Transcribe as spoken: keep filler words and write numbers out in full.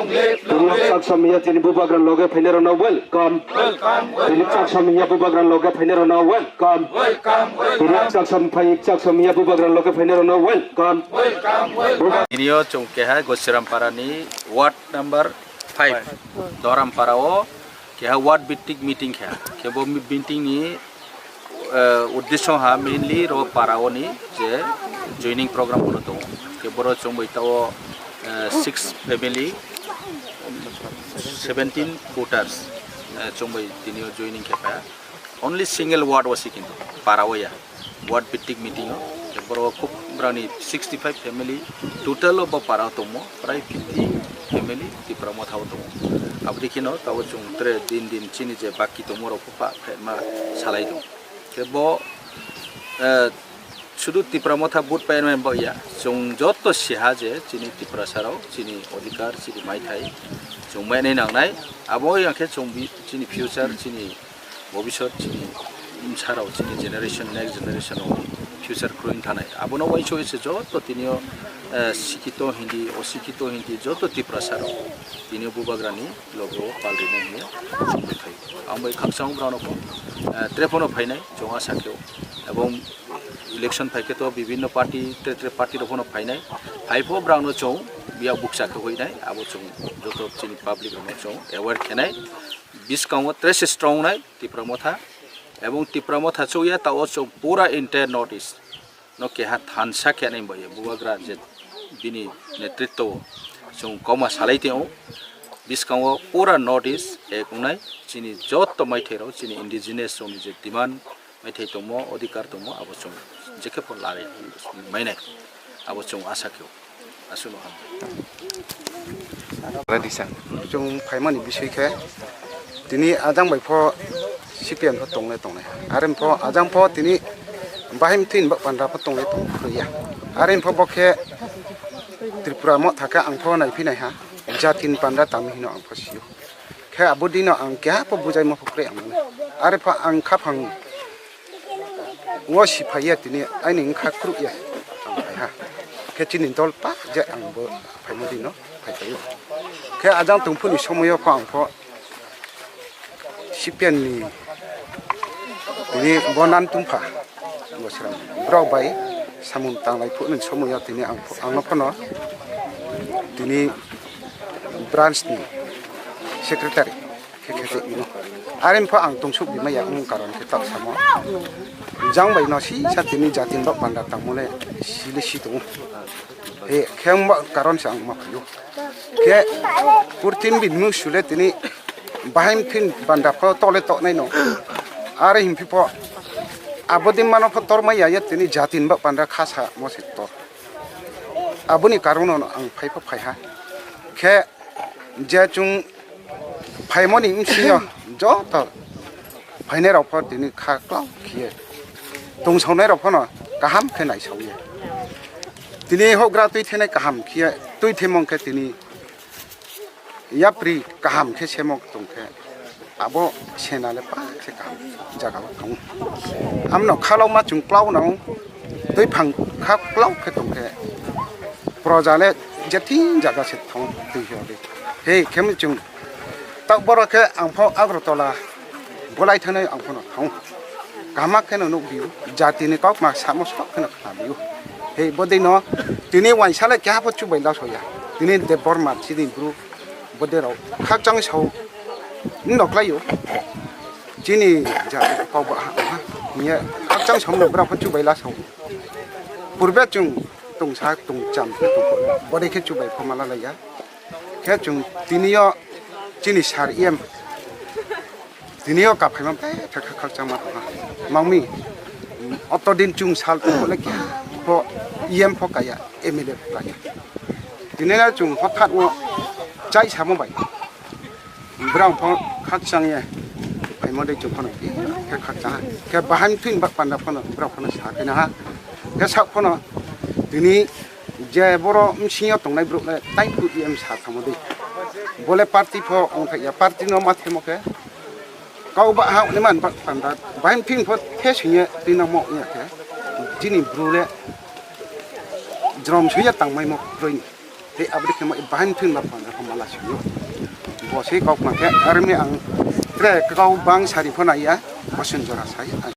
Tini chak samya tini bubagra loge phainai rokno welcome. Tini chak samya bubagra loge phainai rokno welcome. Tini chak sam phai chak samya bubagra loge phainai rokno welcome. Tini o chwng keha Gosiram Para ni ward number five Doram Para o keha ward bittik meeting kha. Khe bo meeting ni eh, uddesho ha mainly ro para oni je joining program bono tongo. Ke boro chwngbai tao, eh, six family, seventeen voters, eh, chwngbai tini o joining khe kha. Only single ward wasi kintu para o ya. Ward bittik meeting o. Ke boro khub brani sixty five family total o bo para o tongo. Prai fifty family Tipra Motha o tongo. Aboni kheno tao chwng tre din din chini je baki tongo rok pa phaima salai tongo. Khe bo, eh, sudu Tipra Motha vote painai bo ya. Chwng joto siha je chini Tiprasa rok, chini odhikar, chini maithai chwng mainai nangnai. Abo yang khe chwng bi-, chini future, chini bobisot, chini bwsa rok, chini generation, next generation rok future kroi thanai. Abono uaiso se joto tinio, eh, sikito hindi, osikito hindi joto Tiprasa rok tinio bubagrani logo pal rina hiya chwng thaio. Ang bai khakchang brano ko, eh, telephone o phainai chwng asa khe. Ebong election phai khe to bibhinno party, tre tre party rok phano phainai. Phai pho brang no chwng biya bukcha khe hoinai, abo chwng joto chini public rok no chwng aware khenai. Biskango tre se strong nai Tipra Motha. Ebong Tipra Motha chwng ya ta o chwng pura entire North East no keha thansa khe nai bai bubagra je bini netritwo o chwng koma salai tong o. Biskango pura North East ek wngnai chini joto maithai rok chini indigenous rokni je demand maithai tongmo, odhikar tongmo, abo chwng jekhe pho lari mainai, abo chwng asa khe o. Aswkno hambai. Ready sir. Chwng phaimani biswi khe tini ajang bai pho C P M pho tongle tongnai. Are pho ajang pho tini bahai mthin ba panda pho tongle tong ya. Are pho bo khe Tripura Motha khe ang pho nai phi nai ha. Jatin panda tamo hino ang pho sio. Khe abo dino ang keha pho bujai ma pho kre ang mano. Are pha ang khaphang wo si phai ya tini aini wngkha kruk ya ang phai ha. Khe chini dol pa je ang bo phaima dino phai phai o. Khe ajang tongphuni somoyo pho ang pho C P M ni tini bo nan tungpha. Bo srang borok bai samung tanglai phuknani somoyo tini ang, ang no phano tini branch ni secretary khe khe tongmano. Are pho ang tongsuk bimaya wng karon khe tak samo. Jang bai no si sa tini jatin bak panda tangmole sile si tongo. He khe wngba karon se ang ma phaiyo. Khe purtin bini mung sule tini bahai phin banda pho tole toknai no. Are himpi pho abodin mano pho tormai ya tini jatin bak panda khasa mo se tor. Aboni karon no ang phai pho phai ha. Khe je chwng phaimani wngsingo joto phainai rok pho tini kha klau khiye tongsaonai rok phano kaham khe naisaoya. Tini hokgra twi thenai kaham khiye twi themong khe tini yapri kaham khe semok tong khe abo sena le pa se kaham jaga o thang. Amno khalok ma chwng klau nang twi phang kha klau khe tong khe proja le jetin jaga se thang twi he. He khe chwng tak boro khe ang pho Agartala bolai thanai ang phano thang. Kaham kheno nukbio, jatini kokma samo sok kheno khnabio. He bodino tini waisale keha pho chubai lasoya. Tini Debbarma chini bru boderok khakchang sao noklaio. Chini jati kokba ha ha. Niya khakchang sao no bra pho chubai lasao. Purbe chwng tongsa tongcham khe tongkho. Bode khe chubai pho mala laiya. Khe chwng tiniyo chini sar iyem tiniyo kaphaima bethak kha khakchangma tongha. Mangmi otodin chwng sal tongkho le khe pho iyem pho kaya M L A pho kaya. Tinina chwng hothat no chai samo bai. Brang pho khakchang ye. Phaima dei chwng phano khe khakchang ha. Khe bahai thwin bak panda phano brang phano sa khe na ha. Khe sak phano tini je boro msingyo tongnai borok le tai phu iyem sa thamo dei. Bole party pho ongthai ya party no ma themo khe. Kau ba ha ni man bak panda bahai thwin pho the singye twi no mo ya khe. Jini bru le jrom suya tangmai mo kroi ni. Tei abri khe mo bahai thwin bak panda pho. Ala sini. Bo se kok ma khe, army ang tre kau bang sari phana ya, bosun jora sai.